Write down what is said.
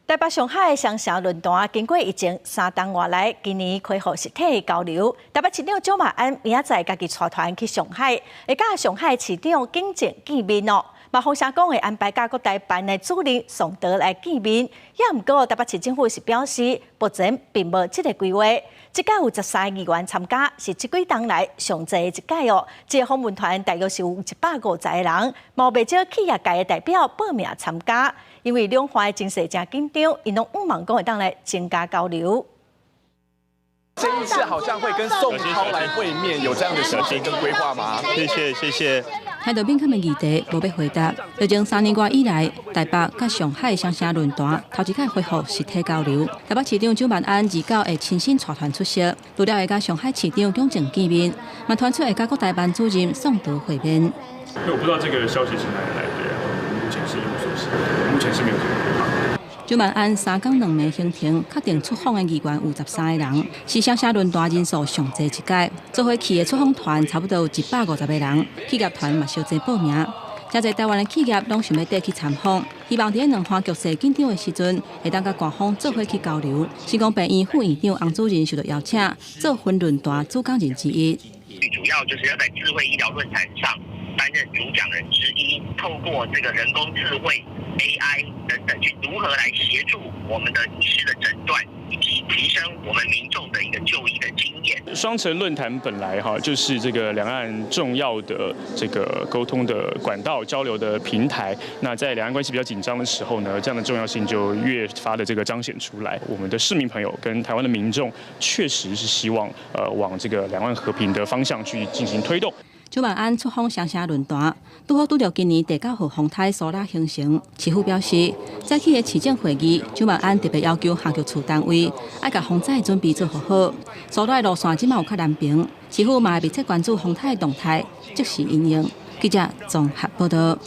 台北上海雙城論壇經過疫情3冬外來，今年恢復實體交流。台北市長蔣萬安明仔載家己帶團去上海，會佮上海市長景正見面哦。嘛，風聲講會安排佮國台辦的主任宋濤來見面。也毋過台北市政府是表示，目前並無這個規劃。這屆有13個議員參加，是這幾冬來上濟的一屆哦。這個訪問團大約是有150個人，嘛有袂少企業界的代表報名參加。因為兩岸的情勢誠緊張，𪜶攏向望講會當來增加交流。這一次好像會跟宋濤來會面，有這樣的行程跟規劃嗎？謝謝，謝謝。態度敏感的議題無欲回答。疫情3年外以來，台北佮上海雙城論壇頭一擺恢復實體交流。台北市長蔣萬安29會親身帶團出席，除了會佮上海市長景正見面，嘛傳出會佮國台辦主任宋濤會面。因為我不知道這個消息是哪裡來的，目前是一無所知，目前是沒有這個規劃。蔣萬安3工2暝行程，確定出訪的議員有13個人，是雙城論壇人數上濟一屆。做伙去的出訪團差不多有150個人，企業團嘛相濟報名。誠濟台灣的企業攏想欲綴去參訪，希望佇兩岸局勢緊張的時陣，會當佮官方做伙去交流。新光病院副院長洪主任受到邀請，做分論壇主講人之一。最主要就是要在智慧醫療論壇上擔任主講人之一，透過這個人工智慧 AI 等等，去如何來協助我們的醫師的診斷，以及提升我們民眾的一個就醫的經驗。雙城論壇本來哈就是這個兩岸重要的這個溝通的管道、交流的平台。那在兩岸關係比較緊張的時候呢，這樣的重要性就越發的這個彰顯出來。我們的市民朋友跟台灣的民眾確實是希望往這個兩岸和平的方向去進行推動。蔣萬安出訪雙城論壇，拄好拄著今年第九號風颱蘇拉形成。市府表示，早起的市政會議，蔣萬安特別要求轄區單位愛共風災準備做好好。蘇拉的路線這馬有較難平，市府嘛會密切關注風颱動態，即時因應。記者綜合報道。